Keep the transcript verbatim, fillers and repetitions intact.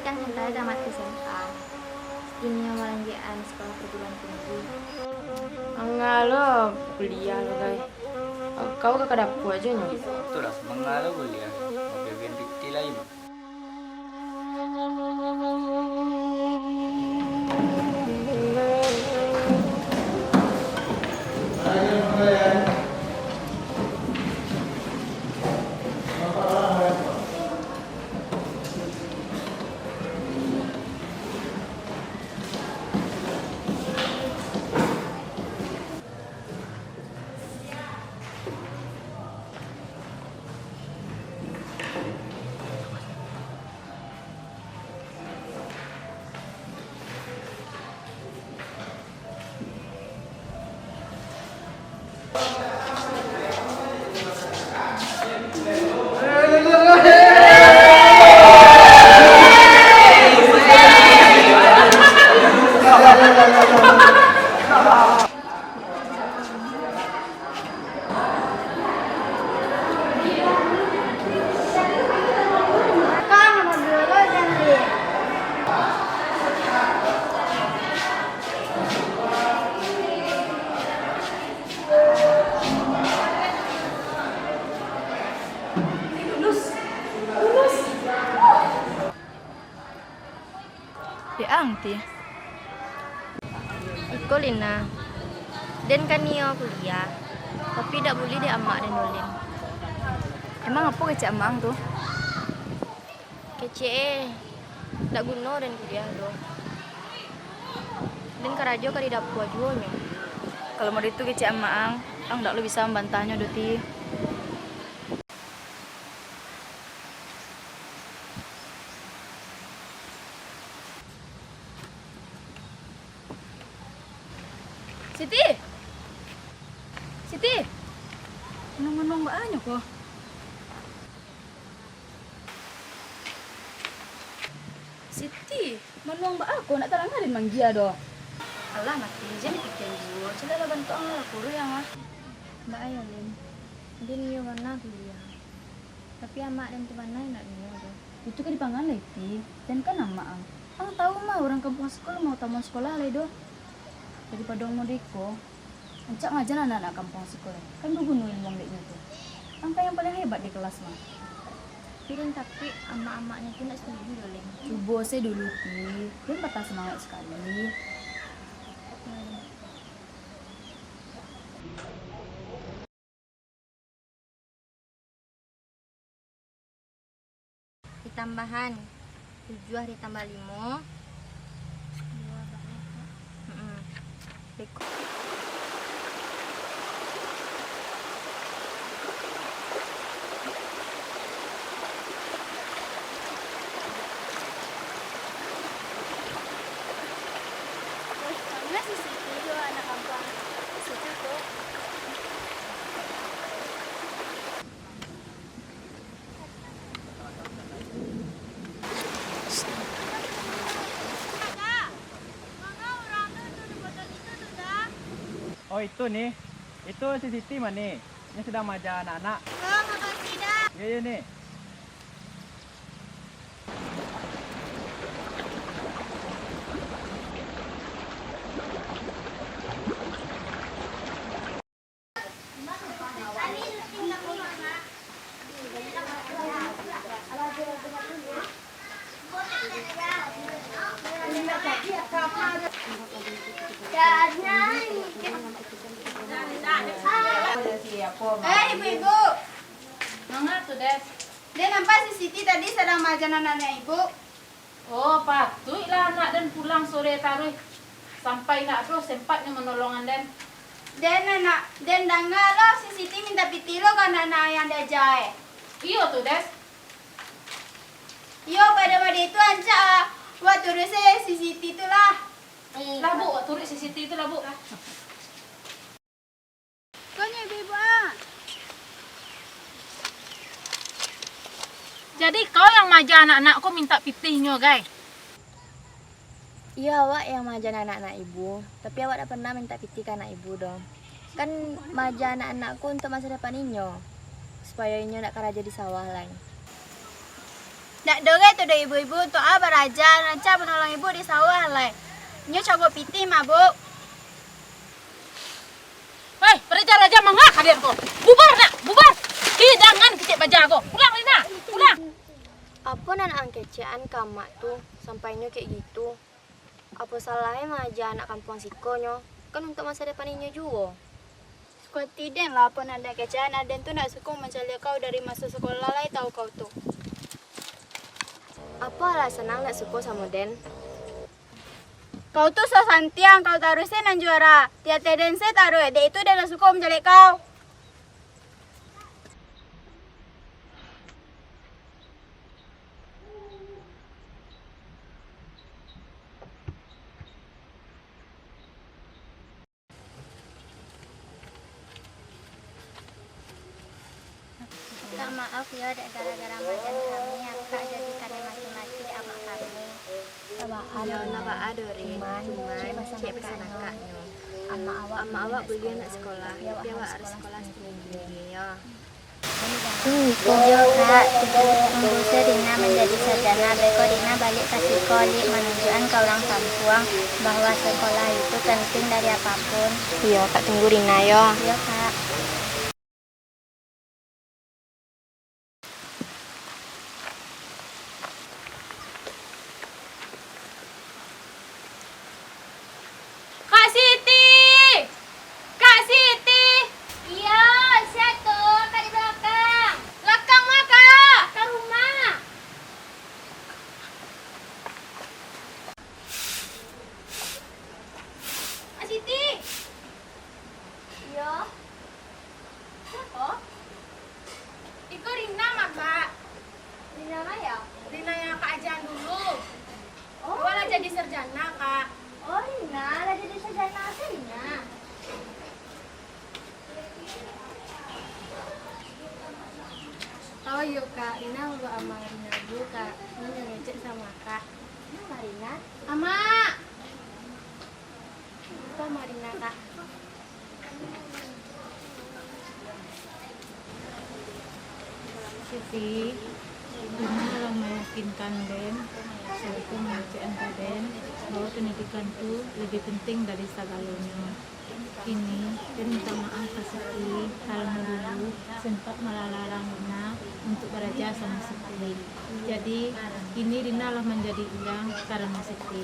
Kan hentai tamat S M A, kini malanjuikan sekolah perguruan tinggi. Angah lo kuliah lo, gai. Kau ka dapua ajo nyo. Itulah, mangalo kuliah, mabiakan pitih lai mah. Dek ang ti. Iko Lina, den kan nio kuliah, tapi dak buliah dek amak den ulin. Emang apo kecek amak ang tu? Kecek eh, dak guno den kuliah doh. Den karajo ka di dapua juo nyo. Kalau model itu kecek amak ang, ang dak lo bisa mambantahnyo doh ti. Siti! Siti! Manuang-manuang baa nyo ko? Siti, manuang baa ko, ndak tadanga den manggia doh. Alah, mati, jan dipikia juo, caliaklah bantuak ang lah, kuruih ang ah. Baa yo, Lin? Den iyo bana kuliah. Tapi amak den tu bana indak nio doh. Itu ka dipangan lai ti, den kan amak ang. Ang tau mah urang kampuang siko lah mautamoan sikolah lai doh. Daripado ang model iko, rancak ang aja anak-anak kampuang siko lai. Kan baguno ilmu ang dek nyo tu. Ang kan yang paling hebat di kelas mah. Tapi den takuik amak-amaknyo tu ndak setuju doh, Lin. Cubo se dulu ti, den patah semangat sakali. Ditambahan tujuah ditambah limo. Mm-mm. Beko. Weh, mana si Siti jo anak kampuang situ tu? Oh, itu nih. Itu si Siti mah nih. Ini sedang maaja anak-anak. Oh, makasih, Da. Iya, iya, nih. Eh, ibu-ibu. Manga tu, Des? Den nampak si Siti tadi sadang maaja anak-anak ibu. Oh, patuiklah anak den pulang sore taruih, sampai indak doh sempatnyo manolongan den. Den anak, den danga lo si Siti mintak pitih lo ka anak-anak yang diaja e. Iyo tu, Des. Iyo, pado mode itu rancak, ah. Wak turuik se si Siti tu lah. Lah, Bu, wak turuik si Siti tu lah, Bu. Ko nyo ibu-ibu, ah. Jadi, kau yang maaja anak-anak ko mintak pitihnyo, gai? Iyo, awak yang maaja anak-anak ibu, tapi awak dak pernah mintak pitih ka anak ibu doh. Kan maaja anak-anak ko untuak masa depan inyo, supayo inyo dak karajo di sawah lai. Dak doh gai tu doh ibu-ibu, tu a baraja, rancak manolong ibu di sawah lai. Nyo cogok pitih mabuk. Hei, baraja-raja manga kalian ko? Bubar nak, bubar! Hidangan kicik baja ko. Pulang, Lina, pulang! Apo nan ang kecekan ka amak tu, sampai nyo kek gitu? Apo salahnyo maaja anak kampuang siko nyo? Kan untuak masa depan inyo juo. Suko ati den lah, apo nan den kecekan, aden tu ndak suko mancaliak kau dari maso sakolah lai, tau kau tu. Apo alasan ang ndak suko samo den? Kau tu so santiang, kau taruih se nan juara. Di ateh den se taruih, dek itu den ndak suko mancaliak kau. Kak, maaf yo, dek gara-gara majan kami, akak jadi kanai maki-maki amak kami. Iyo, ndak baa doh, Rin. Cuman, cuman, cek pasan akaknyo. Amak awak buliah nak sekolah, tapi awak harus sekolah tinggi-tinggi, yo. Iyo, Kak, tunggu se Rina manjadi sarjana, beko Rina baliak ka siko, liak manunjuakan ka urang kampuang bahwa sekolah itu penting dari apapun. Iyo, Kak, tunggu Rina, yo. Iyo, Kak. Kak Siti! Kak Siti! Iyo, sia tu? Kak di balakang. Balakang ma, Kak? Ka rumah. Kak Siti! Iyo. Sia ko? Iko Rina mah, Kak. Rina ma yo? Rina yang Kak ajakan dulu. Oh. Awak lah jadi sarjana, Kak. Oh, Rina lah jadi sarjana, sia Rina? Oh, iyo, Kak. Rina mambaok amak Rina dulu, Kak. Rina mangecek samo Kak. Amak Rina? Amak! Itu amak Rina, Kak. Siti, Rina lah mayakinkan den, sarato mangecekan ka den, bahwa pendidikan tu labiah penting dari sagalonyo. Kini, den minta maaf ka Siti, karano dulu sempat malalarang Rina untuak baraja samo Siti. Jadi, kini Rina lah manjadi urang karano Siti.